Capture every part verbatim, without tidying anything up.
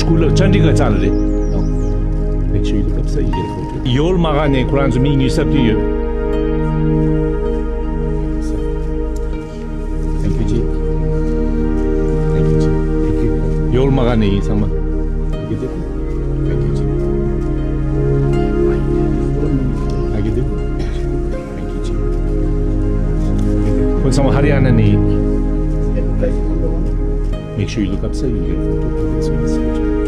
ཁུ་ལག་ཅན་ཌི་གྷར་རྩ་ལ་རེད། Make sure you look up, sir. You get a photo. ཡོལ་མ་ག་ནས་ཁོ་རང་ཚོ་མི་གཉིས་སུ་བསྡད་ཡོད། Thank you, Chief. Thank you, Chief. Thank you. ཡོལ་མ་ག་ནས་ཡིན་ཚང་མ། Thank you, Chief. Thank you, Chief. Thank you, Chief. ཁོང་ཚང་མ་ཧ་རི་ཡ་ན་ནས། Make sure you look up, sir. You get a photo.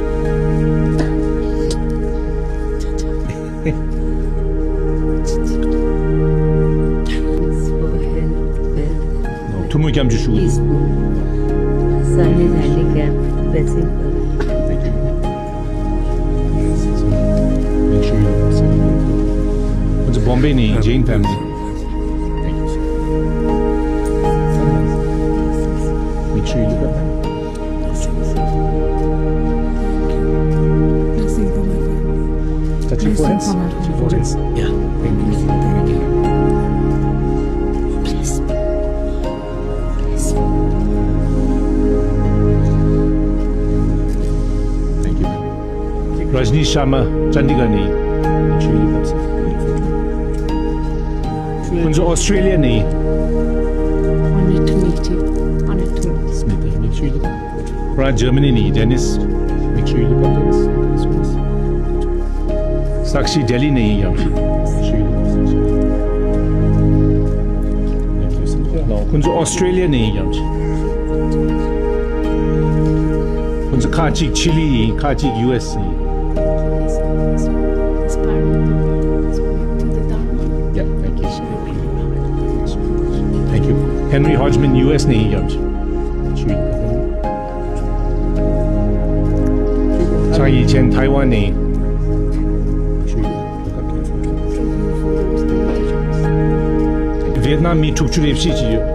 ཐུགས་སྨོན་སྐྱབས་འཇུག་ཞུ། Peaceful. Sunny, sunny, blessing. Thank you. Make sure you look up, sir. ཁོང་ཚོ་བོམ་བེ་ནས། Jain family. Thank you, sir. Make sure you look up. Touching foreheads? Touching foreheads? Yeah. Thank you. Thank you. Rajni Sharma, Chandigarh ནས། ཁོང་ཚོ་ཨོ་སི་ཊྲེ་ལི་ཡ་ནས། Honored to meet you. Honored to meet you. Smita, make sure you look up. ཁོ་རང་ཇར་མ་ནི་ནས། Dennis, make sure you look up, Dennis. Sakshi, ལྡི་ལི་ནས་ཡིན་ཡང་། Make sure you look up, Sakshi. Thank you, Sakshi. ཁོང་ཚོ་ཨོ་སི་ཊྲེ་ལི་ཡ་ནས་ཡིན་ཡང་། ཁོང་ཚོ་ཁ་ཅིག་ཆི་ལི་ཡིན། ཁ་ཅིག་ཡུ་ཨེ་སི་ཡིན། Yeah, thank you. Thank you. Henry Hodgman, ཡུ་ཨེ་སི་ནས་ཡིན་ཡང་། ཆང་ཡི་ཆེན། ཐའེ་ཝན་ནས། ཝེ་ཏི་ནམ་མི་དྲུག་ཅུ་རེ་བཞི་ཅིག་ཡོད།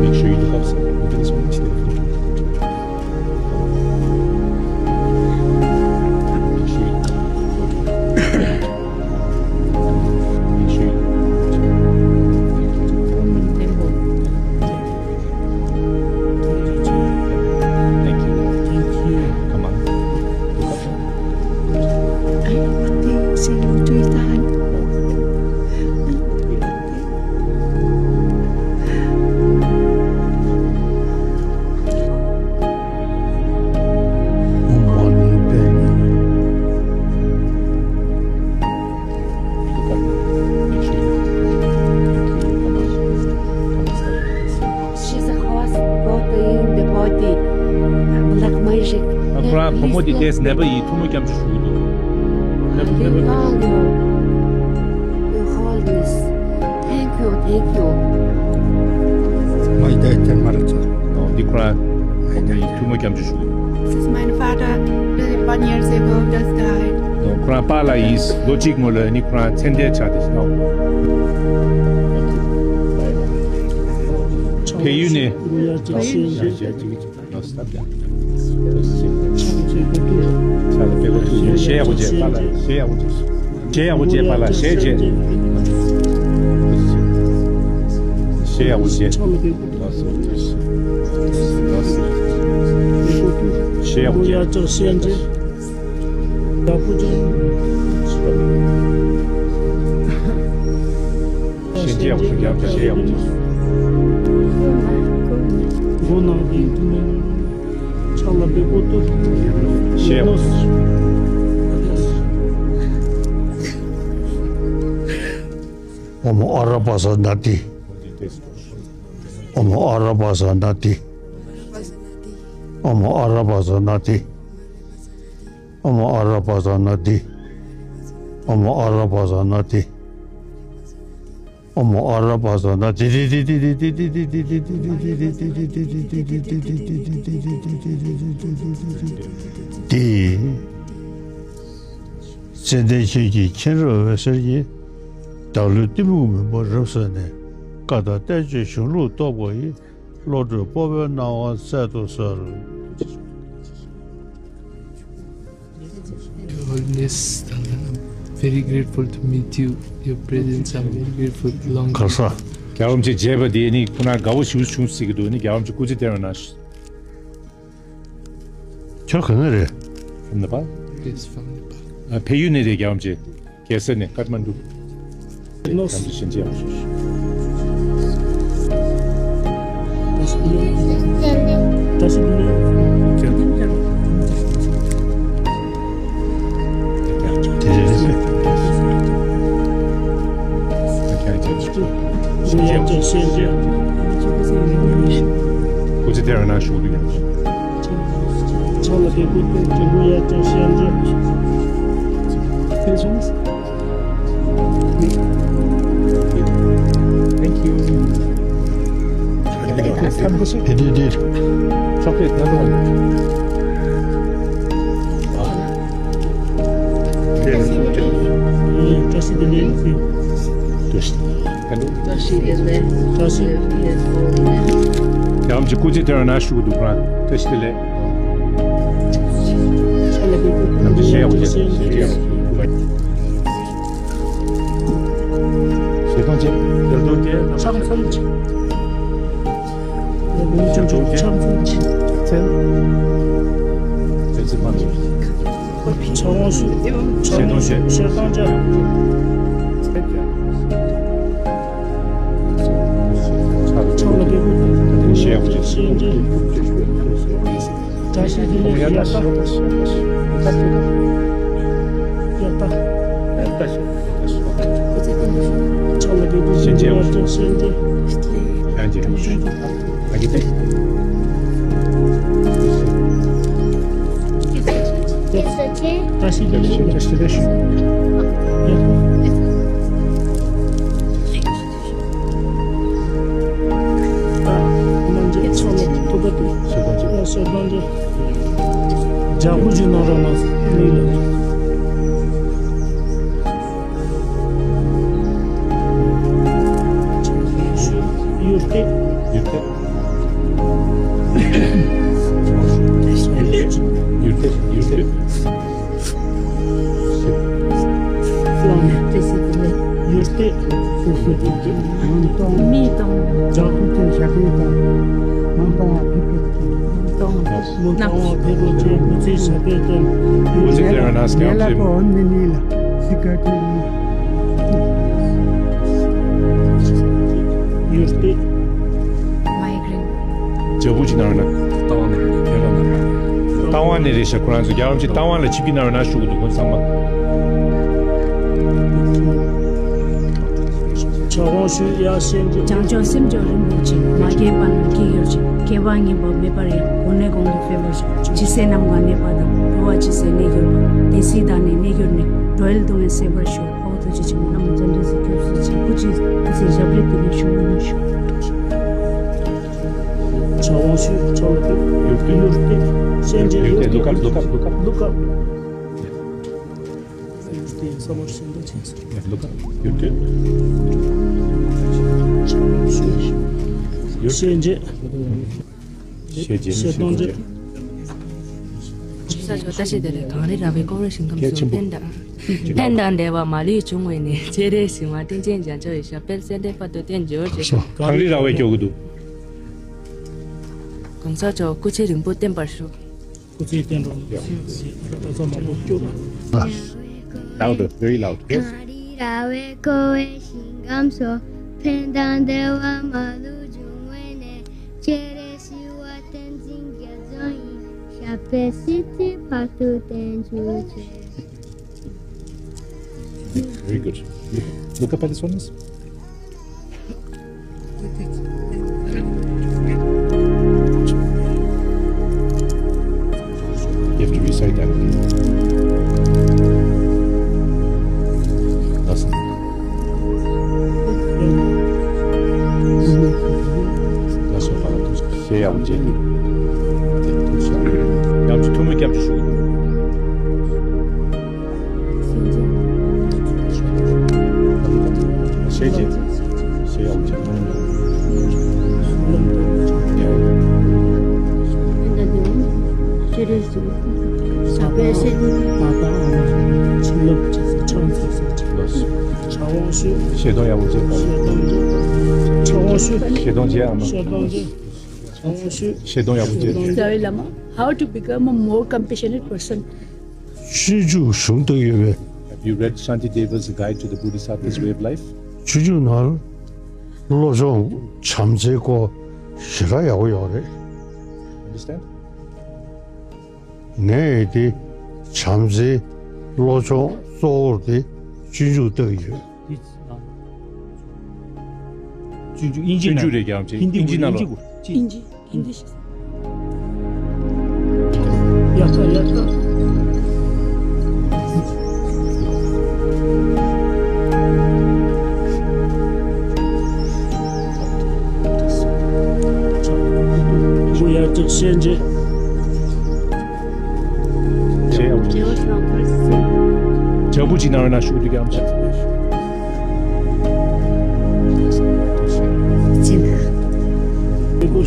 Make sure you look up, sir. Look at this one. Stay there. Make sure you, make sure you, thank you. Thank you. Come on. Look up. She's a horse body, the body, black magic. ཁོ་རང་བུ་མོ་དེ་ཏོག་ཙམ་ནད་པ་ཡིན། ཐུགས་སྨོན་སྐྱབས་འཇུག་ཞུ་གི་འདུག། ནད་པ་ནད་པ། Your Holiness, thank you, thank you. མ་ཡི་དྭགས་ཐེར་མ་ར་ཚོ། འདི་ཁོ་རང་བུ་མོ་ཡིན། ཐུགས་སྨོན་སྐྱབས་འཇུག་ཞུ་གི་འདུག། This is my father, one years ago, just died. ཁོ་རང་པཱ་ལགས་ཡིན། ལོ་གཅིག་སྔོན་ལ་ནི་ཁོ་རང་མཚན་ལྡན་ཆགས་ཏེ་སོང་། བལ་ཡུལ་ནས། No, stop that. གཞས་ཡག་པོ་བྱས། པཱ་ལགས། གཞས་ཡག་པོ་བྱས། གཞས་ཡག་པོ་བྱས། པཱ་ལགས། གཞས་བྱས། གཞས་ཡག་པོ་བྱས། གཞས་ཡག་པོ་བྱས། གཞས་ཡག་པོ་བྱས། གཞས་ཡག་པོ་བྱས། གཞས་ཡག་པོ་བྱས། གཞས་ཡག་པོ་བྱས། ཨོཾ་ཨ་ར་པ་ས་ན་ཏི། ཨོཾ་ཨ་ར་པ་ས་ན་ཏི། ཨོཾ་ཨ་ར་པ་ས་ན་ཏི། ཨོཾ་ཨ་ར་པ་ས་ན་ཏི། ཨོཾ་ཨ་ར་པ་ས་ན་ཏི། ཨོཾ་ཨ་ར་པ་ས་ན་ཏི། ཏི། ཙནྡན་ཁྱེད་ཀྱི་མཁྱེན་རབ་འོད་ཟེར་གྱིས། བདག་བློའི་གཏི་མུག་མུན་པ་རབ་བསལ་ནས། བཀའ་དང་བསྟན་བཅོས་གཞུང་ལུགས་རྟོགས་པ་ཡི། བློ་གྲོས་སྤོབས་པའི་སྣང་བ་སྩལ་དུ་གསོལ། Always, I'm very grateful to meet you. Your presence, I'm very grateful. Long གར་ས། རྒྱལ་བ་རིན་པོ་ཆེ་མཇལ་བ་དེ་ནི་ཁོ་ན་དགའ་བོ་ཞེ་པོ་བྱུང་ཟེར་གྱི་འདུག་ནི་རྒྱལ་བ་རིན་པོ་ཆེ་སྐུ་ཚེ་བརྟན་པ་གནང་ཞུ། ཁྱོད་ག་ནས་རེད། From Nepal. Yes, from Nepal. ཨ་ཕ་ཡུལ་ནས་རེད་རྒྱལ་བ་རིན་པོ་ཆེ། རྒྱལ་ས་ནས་ཀཏ་མན་ཌུ། ནོ། བཀྲ་ཤིས་བདེ་ལེགས། བཀྲ་ཤིས་བདེ་ལེགས། སྐུ་ཚེ་བརྟན་པ་གནང་ཞུ་གི་ཡིན། ཕྱག་ལ་འདེགས་པའི་སྐུ་མགྲོན་ཡ་བཅས་ཤན་འབྱེད། Thank you. Chocolate, another one. བཀྲ་ཤིས་བདེ་ལེགས། བཀྲ་ཤིས་བདེ་ལེགས། བཀྲ་ཤིས་བདེ་ལེགས། བཀྲ་ཤིས་བདེ་ལེགས། ཡང་ཅིག་སྐུ་ཚེ་བརྟན་པ་གནང་ཞུ་གི་འདུག་ཁོ་རང་བཀྲ་ཤིས་བདེ་ལེགས། ནམ་རྒྱུན་གཞས་ཡག་པོ་བྱས་གཞས་ཡག་པོ། གཞས་གཏོང་བྱེད། གཞས་གཏོང་བྱེད། ཕྱག་འཚལ་གྱི། ཕྱག་འཚལ་གྱི། ཕྱག་འཚལ། ཕྱག་འཚལ་མ་མེད། ཕྱག་འཚལ་ཞུ། ཕྱག་འཚལ་ཞུ། ཕྱག་འཚལ་ཞུ། ཕྱག་འཚལ་ཞུ། བཀྲ་ཤིས་བདེ་ལེགས། ཡ་ད། ཡ་ད། ཡ་ད། ཕྱག་འཚལ་ཞུ། ཕྱག་འཚལ་ཞུ། ཡ་ད། ཡ་ད། ཡ་ད། བཀྲ་ཤིས་བདེ་ལེགས། བཀྲ་ཤིས་བདེ་ལེགས། ཨ། རྣམ་འབྱེད་ཚོགས་ལ་ཐུགས་ཀ་ཏུ། ཞེ་སྡང་ཅན། ཞེ་སྡང་ཅན། ལྗགས་ཕུར་ཅིག་གནང་རོགས་གནང་། ལེགས་ལ། གཡུལ་སྟེ། གཡུལ་སྟེ། གཡུལ་སྟེ། གཡུལ་སྟེ། གཡུལ་སྟེ། གཡུལ་སྟེ། མི་དང་། ལྗགས་ཕུར་ཅན་ཞབས་པད་བརྟན། ངན་སྡང་བ་ཕུད་པའི། ངན་སྡང་བ་ཕུད་པའི་ཚེ་ཞབས་པད་བརྟན། སྐུ་ཚེ་བརྟན་པ་གནང་ཞུ་གི་འདུག་གཡུལ་སྟེ། མའི་གྷི་རེན། ལྗགས་ཕུར་ཅིག་གནང་རོགས་གནང་། རྟ་དབང་ནས་རེད། རྟ་དབང་ནས་རེད་ཤག་ཁོ་རང་ཚོ་རྒྱལ་བ་རིན་པོ་ཆེ་རྟ་དབང་ལ་ཆིབས་བསྒྱུར་གནང་རོགས་གནང་ཞུ་གི་འདུག་ཁོང་ཚང་མ། ཕྱག་དབང་ཞུ་ཡ་ཤེས་རྒྱུ། བྱང་ཆུབ་སེམས་མཆོག་རིན་པོ་ཆེ། མ་སྐྱེས་པ་རྣམས་སྐྱེ་གྱུར་ཅིག་སྐྱེས་པ་ངན་པ་མེད་པར་ཡང་། འོད་གསལ་གོང་དུ་འཕེལ་བར་ཤོག་ཇི་སྲིད་ནམ་མཁའ་གནས་པ་དང་། འགྲོ་བ་ཇི་སྲིད་གནས་གྱུར་པ། དེ་སྲིད་བདག་ནི་གནས་གྱུར་ནས། འགྲོ་བའི་སྡུག་བསྔལ་སེལ་བར་ཤོག་འོ་ཐུགས་རྗེ་ཆེན་པོ། བླ་མ་བརྩོན་འགྲུས་སུ་སྐྱབས་སུ་མཆི། སྐུ་མཁྱེན། སྐུ་ཚེ་ཞབས་རེ་དེ་ནས་ཞུ་མི་ནུས་ཤོག་ཕྱག་དབང་ཞུ། ཕྱག་ལ་ཕུལ། ཡུལ་སྟེ། ཡུལ་སྟེ། སེམས་ཅན། ཡུལ་སྟེ། ལུག་ཁབ། ལུག་ཁབ། ལུག་ཁབ། ལུག་ཁབ། ཡུལ་སྟེ། ས་མོར་སེམས་དང་ཆེན་སོ། ལུག་ཁབ། ཡུལ་སྟེ། ཡུལ་སེམས་ཅན། ཞེས་བརྗོད་ཞེས་གཏོང་རྒྱུ། ས་ཆ་བཀྲ་ཤིས་བདེ་ལེགས། གངས་རི་ར་བས་བསྐོར་བའི་ཞིང་ཁམས་སུ། གལ་ཆེན་པོ། བསྟན་དང་། བསྟན་དང་འདས་པ་མ་ལུས་འབྱུང་བའི་གནས། སྤྱན་རས་གཟིགས་དབང་བསྟན་ཆེན་རྒྱ་མཚོ་ཡི། ཞབས་པད་སྲིད་མཐའི་བར་དུ་བརྟན་གྱུར་ཅིག་གངས་རི་ར་བས་སྐྱོར་གྱི་འདུག་གོང་ས་མཆོག་སྐུ་ཚེ་རིང་པོ་བརྟན་པར་ཤོག་སྐུ་ཚེ་བརྟན་རོགས། ད་ཚོ་མང་པོ་སྐྱོར། Louder, very loud. གངས་རི་ར་བས་བསྐོར་བའི་ཞིང་ཁམས་སུ། བསྟན་དང་འདས་པ་མ་ལུས་འབྱུང་བའི་གནས། སྤྱན་རས་གཟིགས་དབང་བསྟན་འཛིན་རྒྱ་མཚོ་ཡི། ཞབས་པད་སྲིད་མཐའི་བར་དུ་བརྟན་གྱུར་ཅིག Very good. Look, look up at this one. You have to recite that. That's that's what I was. ཞེས་ཡང་རྗེས་ཀྱི་དེ་ཐུགས་ཤ་ཡང་ཅི་ཐུགས་མོས་སྐྱབས་ཀྱི་ཞུ། ཡག་པོ་བྱས། ད་ལྟ་དེ་ཅི་རེད་ཟེར། ས་པན་སེ། ད་ལྟ་ཨ་མ་ཆིན་ལབ་ཅེས་ཆང་ཚ་ས་ཆ་ལ་སོ། ཕྱག་དབང་ཞུ། ཞལ་གདོང་ཡག་པོ་བྱས། ཕྱག་དབང་ཞུ། ཞལ་གདོང་བྱས་ཨ་མ། ཞལ་གདོང་བྱས། ཕྱག་དབང་ཞུ། ཞལ་གདོང་ཡག་པོ་བྱས། Dalai Lama, how to become a more compassionate person. སྤྱོད་འཇུག་གཞུང་བལྟས་ཡོད་པས། Have you read Shantideva's Guide to the Bodhisattva's Way of Life? སྤྱོད་འཇུག་ནང་བློ་སྦྱོང་བྱམས་བརྩེའི་སྐོར་ཞེ་དྲག་ཡག་པོ་ཡོད་རེད། Understand? ངས་དེ་བྱམས་བརྩེའི་བློ་སྦྱོང་གཙོ་བོར་དེ་སྤྱོད་འཇུག་བལྟས་ཡོད། སྤྱོད་འཇུག་དབྱིན་ཇི་ནང་། སྤྱོད་འཇུག་རེད་ཀྱང་དབྱིན་ཇི་ནང་ལ། དབྱིན་ཇི། ཧིན་དི་ཞིག་ཡག་ཐག་ཡག་ཐག་ཡག་ཐག་ཤན་ཅེ། ཇ་བུ་ཅིག་ནང་ན་ཤུགས་དེ་གམ་ཆ། ངག་དབང་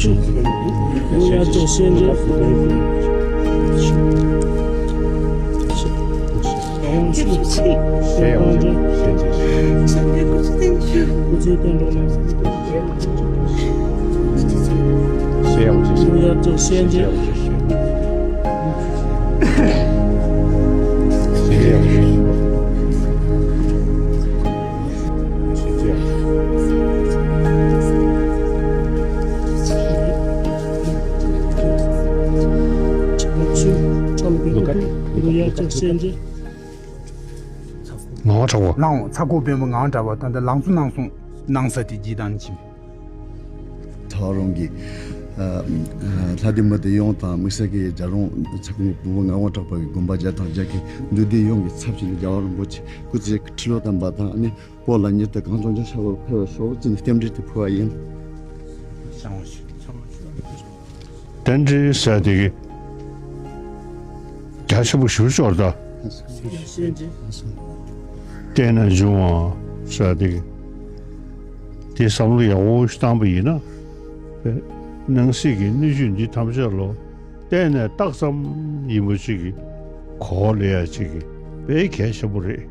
གྲགས་པ། ལགས་འོང་། ཚ་ཁོ་དཔོན་པོ་ངག་དབང་གྲགས་པ་ད་ལྟ་ལང་ཚོ་གནང་སོང་། གནང་ས་དེ་བགྱིས་དང་ཕྱིན། ཐག་རོང་གི་ཨ་ཨ་ལྷ་སྡེ་མི་སྡེ་ཡོངས་དང་དམིགས་བསལ་གྱི་རྒྱལ་རོང་ཚ་ཁོ་དཔོན་པོ་ངག་དབང་གྲགས་པ་གི་དགོན་པ་བརྒྱ་དང་བརྒྱ་གི་འདུས་སྡེ་ཡོངས་ཀྱི་ཚབ་བྱས་ནས་རྒྱལ་བ་རིན་པོ་ཆེ་སྐུ་ཚེ་ཁྲི་ལོ་དམ་པ་དང་ཨ་ནི་བོད་ལ་མྱུར་དུ་གངས་ལྗོངས་རྒྱ་ཆེ་བར་འཕེལ་བར་ཤོག་ཅེས་རྟེན་འབྲེལ་དེ་ཕུལ་བ་ཡིན། རྟེན་འབྲེལ་ཟེར་དེ་གི་རྒྱ་ཆེན་པོ་ཞེ་པོ་ཅིག་ཡོད་རེད་ད། བརྟེན་ནས་འབྱུང་བ་ཟེར་དེ་གི་དེ་བསམ་བློ་ཡག་པོ་ཞིག་བཏང་པ་ཡིན་ན། སྣང་སྲིད་ཀྱི་སྣོད་བཅུད་འདི་ཐམས་ཅད་ལ་བརྟེན་ནས་རྟགས་ཙམ་ཡིན་པ་ཅིག་གི་གོ་བ་ལེན་ཡ་ཅིག་གི་དཔེ་གལ་ཆེན་པོ་རེད།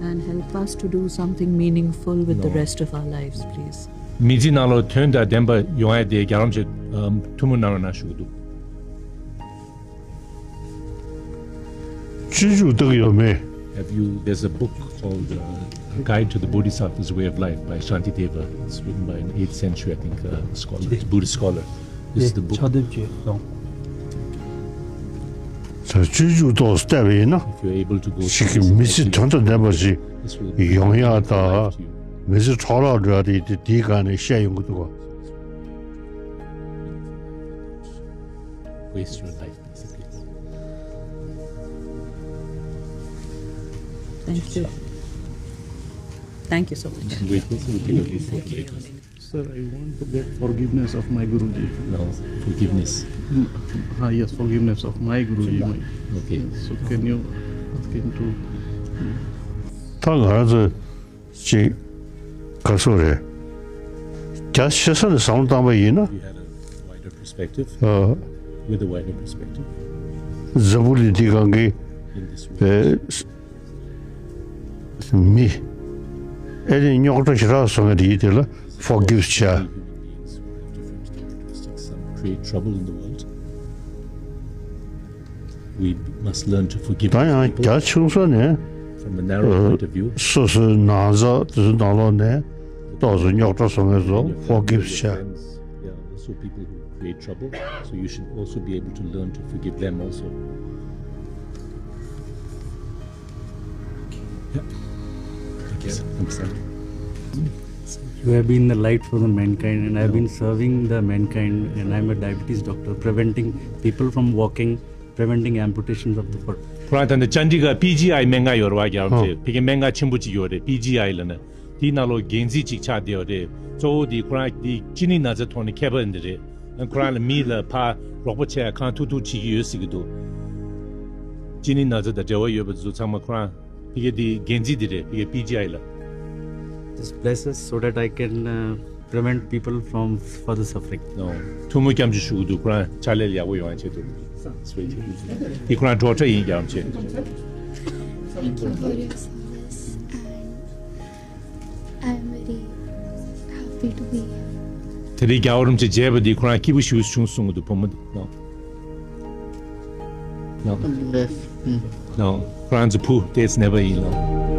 And help us to do something meaningful with the No. rest of our lives, please. མི་ཚེ་ནང་ལ་དོན་དང་ལྡན་པ་ཡོང་ཡ་དེ་རྒྱལ་བ་རིན་པོ་ཆེ་ཨམ་ཐུགས་སྨོན་གནང་རོགས་གནང་ཞུ་གི་འདུག་སྤྱོད་འཇུག་བལྟས་ཡོད་མེད། Have you, there's a book called uh, A Guide to the Bodhisattva's Way of Life by Shantideva. It's written by an eighth century, I think, uh, scholar, Buddhist scholar. This is the book. ཕྱག་དེབ་ཅིག་བཟུང་། ས་སྤྱོད་འཇུག་ཐོག་བལྟས་པ་ཡིན་ན། If you're able to go ཞིག་གི་མི་ཚེ་དོན་དང་ལྡན་པ་ཞིག་ཡོང་ཡག་དང་། མི་ཚེ་འཕྲོ་བརླག་འགྲོ་ཡག་དེ་དེའི་སྒང་ནས་བཤད་ཡོང་གི་འདུག་ག Waste your life, basically. Thank you. Thank you so much. Wait, this will be okay. Thank you. Sir, I want to get forgiveness of my Guruji. No, forgiveness. Mm, ah, yes, forgiveness of my Guruji. My, okay. So can you ask him to ད་ང་རང་ཚོ་ཅིག་ག་སོ་རེད། རྒྱ་ཆེ་ས་ནས་བསམ་བློ་བཏང་པ་ཡིན་ན། If you had a wider perspective, ཨ། With a wider perspective, འཛམ་བུ་གླིང་འདི་སྒང་གི་in this world, ཨེ། མི་ཨེ་ནི་རྙོག་དྲ་ཞེ་དྲག་བཟོ་མཁན་དེ་ཡིན་དེ་ལ་forgive བྱ། Human beings who have different characteristics and create trouble in the world. We must learn to forgive people. ད་ཡང་རྒྱ་ཆུང་ས་ནས། From a narrow point of view, སོ་སོའི་ནང་ཚགས་དེ་ཚོའི་ནང་ལོགས་ནས་ཏོག་ཙམ་རྙོག་དྲ་བཟོ་མཁན་ཚོ་forgive བྱ། Friends, yeah, also people who create trouble. So you should also be able to learn to forgive them also. Yeah. Okay, understand. You have been the light for the mankind, and I've been serving the mankind, and I'm a diabetes doctor, preventing people from walking, preventing amputations of the foot. ཁོ་རང་ད་ནི་ཅན་ཌི་གྷལ་པི་ཇི་ཨའི་སྨན་ཁང་ཡོད་རེད་བ། རྒྱལ་བ་རིན་པོ་ཆེ། ཕ་གིའི་སྨན་ཁང་ཆེན་པོ་གཅིག་ཡོད་རེད། པི་ཇི་ཨའི་ལབ་ནས། དེའི་ནང་ལོགས་འགན་འཛིན་གཅིག་ཆགས་བསྡད་ཡོད་རེད། གཙོ་བོ་དེ་ཁོ་རང་དེ་གཅིན་སྙི་ན་ཚའི་ཐོག་ནས་མཁས་པ་འདི་རེད། ཁོ་རང་ལ་མི་ལ་ཕར་རོགས་པ་བྱས་གང་ཐུབ་ཐུབ་བྱེད་ཀྱི་ཡོད་ཟེར་གྱི་འདུག་གཅིན་སྙི་ན་ཚ་དང་འབྲེལ་བ་ཡོད་པ་ཚོ་ཚང་མ་ཁོ་རང་ ཕ་གི་དེ་འགན་འཛིན་དེ་རེད། ཕ་གི་པི་ཇི་ཨའི་ལ། Just bless us so that I can, uh, prevent people from further suffering. ཐུགས་སྨོན་སྐྱབས་འཇུག་ཞུ་གི་འདུག་ཁོ་རང་ཕྱག་ལས་ཡག་པོ་ཡོང་ཡ་ཆེད་དུ། དེ་ཁོ་རང་ཌོག་ཊར་ཡིན་རྒྱལ་རམ་ཆེ། Thank you for your service, and I am very happy to be here. དེ་རིང་རྒྱལ་བ་རིན་པོ་ཆེ་མཇལ་བ་འདི་ཁོ་རང་སྐྱིད་པོ་ཞེ་པོ་བྱུང་གསུང་གི་འདུག་བུ་མོ་འདི། No. No. Yes. Mm. No. ཁོ་རང་ཚོ་བུ་དེ་never ཡིན་ནོ།